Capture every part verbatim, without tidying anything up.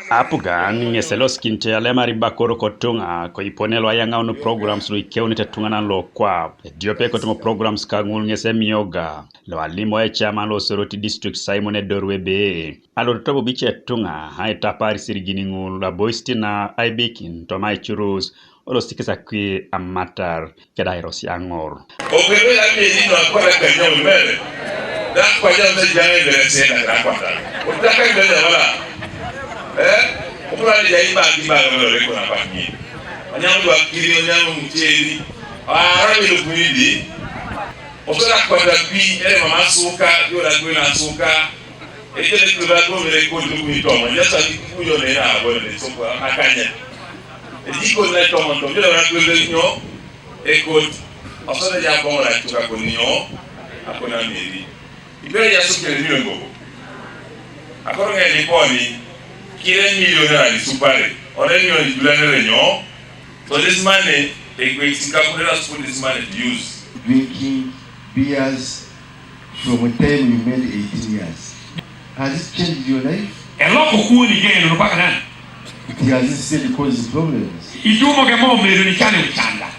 Apugan ŋes elosikinit alemar ibakor kotuŋa koipone lo ayaŋaun programs lu ikeunit etuŋanan lokwap. Ediope kotoma programs kaŋul ŋes emioga lo alimo ecaman lo Soroti district Simon Edoru ebe alototo bobo ice etuŋa aitapar isirigin ŋul aboisit na aibikin toma aicurus olosikis akwi amatar keda airosi aŋor. Ogebe la medi no akwata kanyam mere. Da kwaja mse jana ibere sena da kwata. Utaka ibere wala. Eh? Ukula ni jai ba ki ba lo le kuna pa ni. Onyam dwa kiri, onyam mcheri. Ara mi lo kunidi. Osoda kwata kwi, ere mama suka, yo da kwena suka. Ejo le kura ko mere ko du kwi tomo. Ya sa ki ku yo le na bo le so ko akanya. Eji ko na tomo to, yo da kwena nyo. Ekot, osoda ja ko ra chuka ko nyo. Akona meri. Ibere ya suke ni ngo. Akoro nge ni poni. Kire milioni na ni supare. Ore nyo ni dulane re nyo. So this money, they go to Singapore, let us put this money to use. Drinking beers from the time you made eighteen years. Has it changed your life? Eloko kuoni geno mpaka nani? It has instead caused problems. Itumo ke mo mero ni chane uchanda.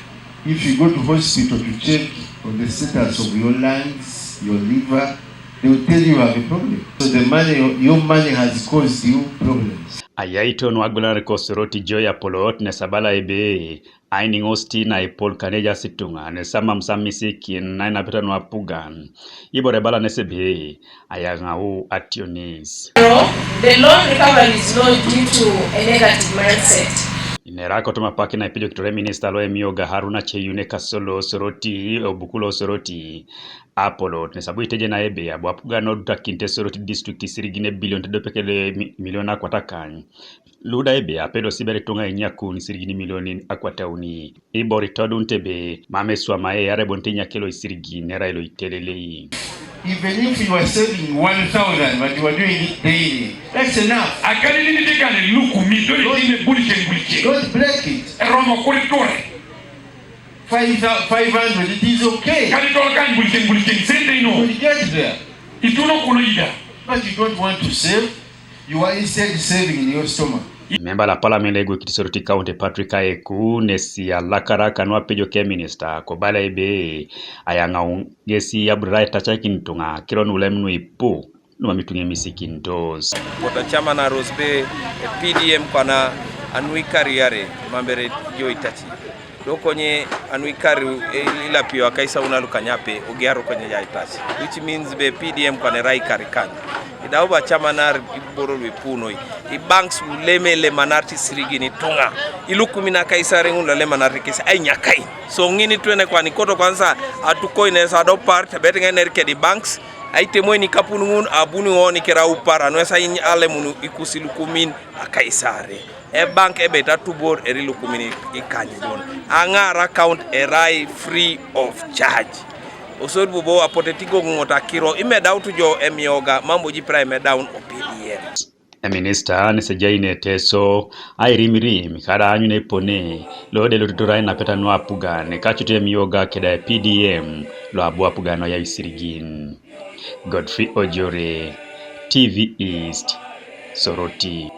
If you go to hospital to check on the status of your lungs, your liver, they will tell you you have a problem. So the money, your money has caused you problems. Ayaiton wagulanar ko Soroti Joy Apolot ne sabala ebe ainiŋosit na epol kaneja situŋa ne samam samisikin na inapeta nu apugan. Ibore bala nesi ebe ayaŋau ationis. The loan recovery is low due to a negative mindset. Inera kotoma apak na ipijokitore minista lo emioga Haruna Cheyune Kasolo Soroti obuku lo Soroti Apolot ne sabu iteje na ebe abu apugan odutakinit Soroti district isirigin ebilion tedopekede mi- milion akwatakany. Luda ebe apedo sibere tuŋa inyakun isirigin milionin akwatauni. Ibor itodunit ebe mam eswamae arebonit inyakelo isirigin erai lo itelelei. Even if you are saving one thousand, but you are doing it daily, that's enough. Akadi nini tikane luku mi doli tine buliken buliken. Don't break it. Eromo kuritore. Five thou- five hundred, it is okay. Kadi tolkan buliken buliken sente ino. You will get there. Ituno kuno ida. But you don't want to save. You are instead saving in your stomach. Memba la parliament lo egwekit Soroti County Patrick Ayeku nesi alakara kanu apejo ke minista kobala ebe ayaŋau ŋesi aburira aitacakin ituŋa kiro nulem nuipu numam ituŋa emisikintos. Kota chairman aros be P D M kwana anuikariare mambere jo itaci. Do konye anu ikari ilapio akaisaunalu kanyape ogiaro konye jaitaci, which means be P D M kwane rai kari kany. Idau ba chamanar iboro luipunoi. I banks leme lemanar ti sirigin ituŋa. Ilukumin akaisare ŋun lolemanar ti kesi ainyakai. So ŋini twene kwani koto kwanza atukoi nesa do part bet ŋener kedi banks. Aitemoi ni kapun ŋun abuni ŋoni kerau par anu esa in alemunu ikusi lukumin akaisare. Ebank ebe tatubor eri lukumin ikany bon. Aŋar account erai free of charge. Osod bobo apote tigoguŋot akiro imedaut jo emioga mambo jipirai imedaun o P D M. Eminista nesejaine Teso airimirim kada aanyun epone lo de lotuturai napeta nu apugan kacut emioga keda P D M lo abu apugan oya isirigin. Godfrey Ojore, T V East, Soroti.